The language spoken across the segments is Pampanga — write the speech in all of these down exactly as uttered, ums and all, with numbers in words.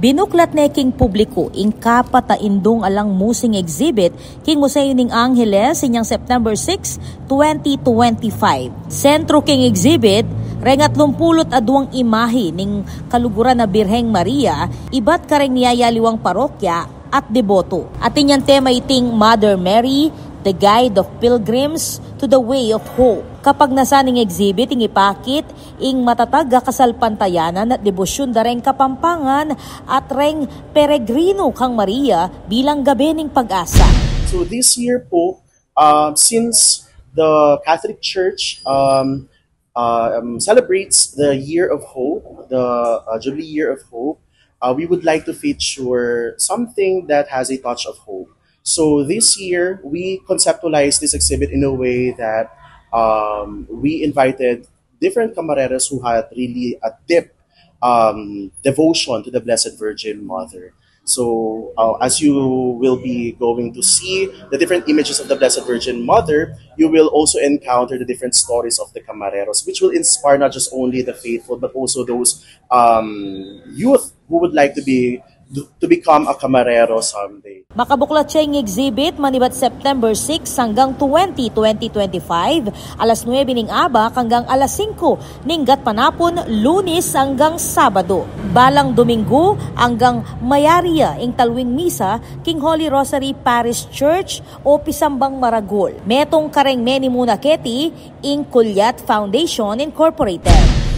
Binuklat ne king publiku ing kapat a indung alang musing exhibit king Museo ning Angeles inyang September six, twenty twenty-five. Sentro king exhibit, reng atlumpulu't aduang imahe ning kaluguran a Birheng Maria, ibat kareng miyayaliwang parokya at deboto. Atin yang tema iting Mother Mary, the Guide of Pilgrims to the Way of Hope. Kapagnasan ning exhibit ing ipakit ing matatag a kasalpantayanan at debosyun da reng Kapampangan at reng peregrino kang Maria bilang gabe ning pag-asa. So this year po, uh, since the Catholic Church um, uh, um, celebrates the Year of Hope, the uh, Jubilee Year of Hope, uh, we would like to feature something that has a touch of hope. So this year, we conceptualized this exhibit in a way that um, we invited different camareros who had really a deep um, devotion to the Blessed Virgin Mother. So, uh, as you will be going to see the different images of the Blessed Virgin Mother, you will also encounter the different stories of the camareros, which will inspire not just only the faithful, but also those um, youth who would like to be to become a camarero someday. Makabuklat ya ing exhibit manibat September six anggang twenty, twenty twenty-five, alas nuebe ning abak anggang alas singko ning gatpanapun, Lunes anggang Sabado. Balang Domingo anggang mayari ya ing talwing misa king Holy Rosary Parish Church o Pisambang Maragul. Metung kareng menimuna keti ing Kulyat Foundation Incorporated.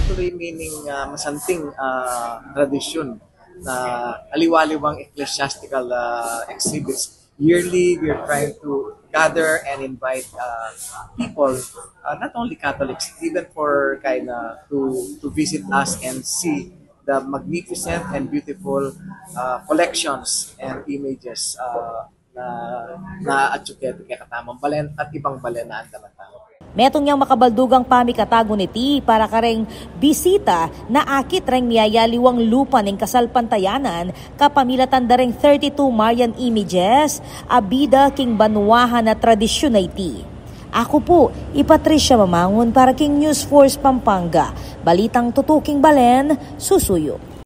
Tuloy meaning uh, masanting uh, tradisyon na aliwa-aliwang ecclesiastical uh, exhibits. Yearly, we're trying to gather and invite uh, people, uh, not only Catholics, even for kind of to, to visit us and see the magnificent and beautiful uh, collections and images uh, na, na atsukete kekatamung balen at ibang balen na andang tau. Metung yang makabaldugang pamikatagun iti para kareng bisita na akit reng miyayaliwang lupa ning kasalpantayanan kapamilatan da reng thirty-two Marian images a bida king banwahan a tradisyun a iti. Aku pu i Patricia Mamangun para king News Force Pampanga, balitang tutuking balen, susuyu.